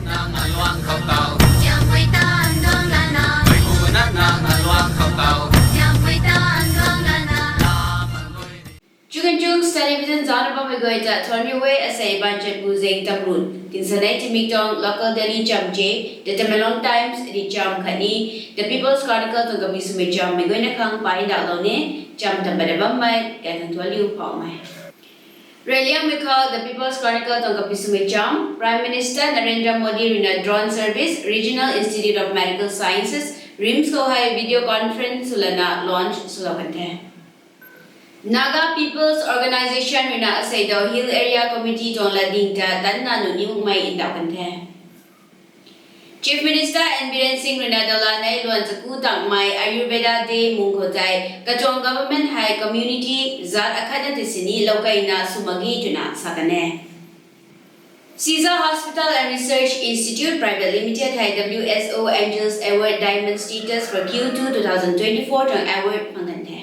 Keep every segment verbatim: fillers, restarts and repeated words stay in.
Nang aluang khou tau. Tiangpui tan duang lana. Mei pu na nang aluang khou tau. Tiangpui tan duang lana. Chukunchungs Television zana bammei guay ta thuanc riu e. Asei banchat pu zeng tamrun tinsanei timik tuang local daily cham je, The Tamenglong Times ri cham khatni The People's Chronicle tuang kapi swmei cham mei guayna khang paidaklou ne. Cham tam pat bammei kai khang thuanc riu phoumei. Reyliangmei khou The People's Chronicle tuang kapi swmei cham, Prime Minister Narendra Modi ruina drone service, Regional Institute of Medical Sciences, RIMS khou hei video conference swlana launch swlou kan the. Naga People's Organisation ruina asei dau Hill Area Committee tuang latding ta tanna nuni mukmei ndauh kan the. Chief Minister N Biren Singh ruina dalanei luan chaku tangmei Ayurveda Day mung khou tei katuang government hei community zat akhatna tisini loukeina sw mak ge twna sa kan e. Shiza Hospital and Research Institute Private Limited hei W S O Angels Award Diamond Status for Q two two thousand twenty-four tuang award phang kan the.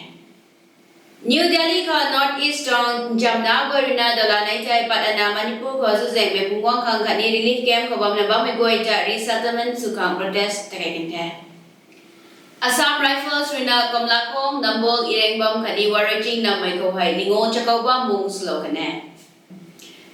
New Delhi khou North East tuang nchamna guay ruina dalanei tei pat lana Manipur khou zuzaenghmei phungc guang khang khatni relief camp khou bamna bammei guay ta resettlement sw khang protest takei kan the. Assam Rifles ruina Kamlakhong, Nambol, Irengbam khatni Waroiching nammei khou hei ningo chakou bam mung swlou kan e.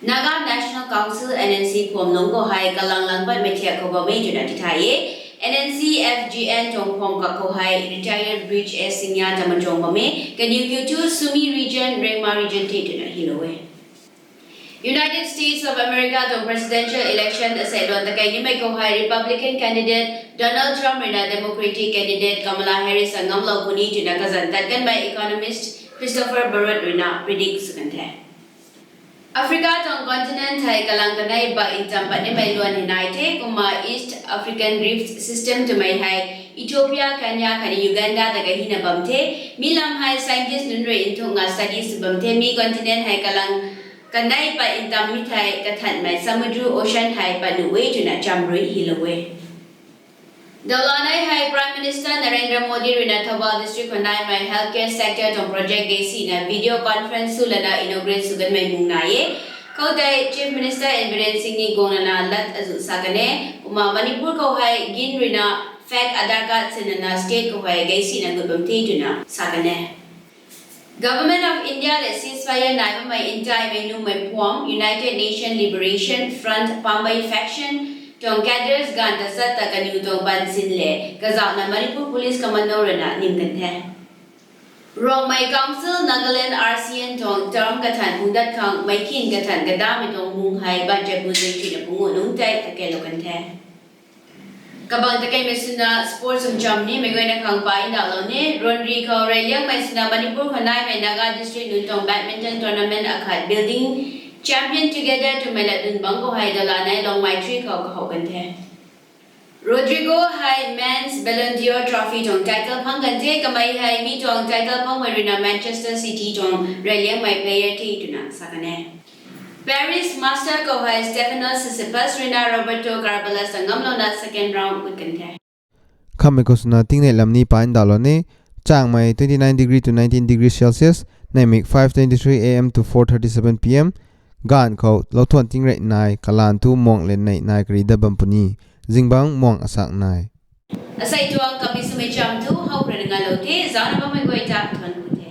Naga National Council, N N C, khwam lungc khou hei kalang lang patmei thiak khou bam e twna tithay e. N N C F G N tuang khwam kak khou hei retired Bridge S Singya ta machang bam e. Kaniw kiu thu Sumi Region, Rengma Region the twna hylou e. United States of America tuang presidential election asei luan takei nimei khou hei Republican candidate Donald Trump ruina Democratic candidate Kamala Harris a ngamlou puni twna kazanc tat kanmei economist Christopher Barrett ruina predict sw kan the. Africa tuang continent hei kalang kanei ba ntam pat nimei luan hei nai the. Kumna East African Rift System twmei hei Ethiopia, Kenya khatni Uganda ta kahina bam the. Mi lam hei scientist nunc rui nthukna study sw bam the. Mi continent hei kalang kanei pat ntam mi thei kathanmei Samudra Ocean hei pat nuh e twna cham rui hylou e. Dalanei hei Prime Minister Narendra Modi ruina Thoubal District khou naimei healthcare sector tuang project geisina video conference swlana inaugurate sw kanmei mung nai e. Khoutei Chief Minister N Biren Singh ni guang lana lat azu sa kan e. Kumna Manipur khou hei gin ruina fake Aadhaar card sinana state khou hei geisina gut bam the twna sa kan e. Government of India le ceasefire nai bammei ntaimei nummei phuam United Nation Liberation Front Pambei faction tuang cadres ganv ta chat ta kaniw tuang bansin le kazauhna Manipur Police Commando ruina nim kan the. Ruangmei Council Nagaland R C N tuang term kathan phungdat khang meic khin kathan kadamei tuang mung hei banchat pu zeng chuina pungu nungc tei takeilou kan the. Kabang takeimei swna sports sumcham ni mei guayna khang paidaklou ni. Ruanri khou reyliangmei swna Manipur khou naimei Naga district nunc tuang badminton tournament akhat building champion together twmei latdyn bangc khou hei dalanei Longmai Three khou kahou kan the. Rodrygo hei Men's Ballon d'Or Trophy tuang title phang kan the. Kamei hei mi tuang title phangmei ruina Manchester City tuang reyliangmei player the twna sa kan e. Paris Master khou hei Stefanos Tsitsipas ruina Roberto Carvalhais ta ngamlouna second round gut kan the. Khammei khou swna tingnei lam ni paidaklou ni. Changmei twenty nine degree to nineteen degree Celsius, neihmik five twenty three A M to four thirty seven P M. Ganv khou louthuan tingrei nai, kalanv thu muang le neih nai kari dat bam puni. Zingbangc muang asak nai. Asei tuang kapi swmei cham thu howpui rui ngalou the. Zaucna bammei guay ta thuanc ku the.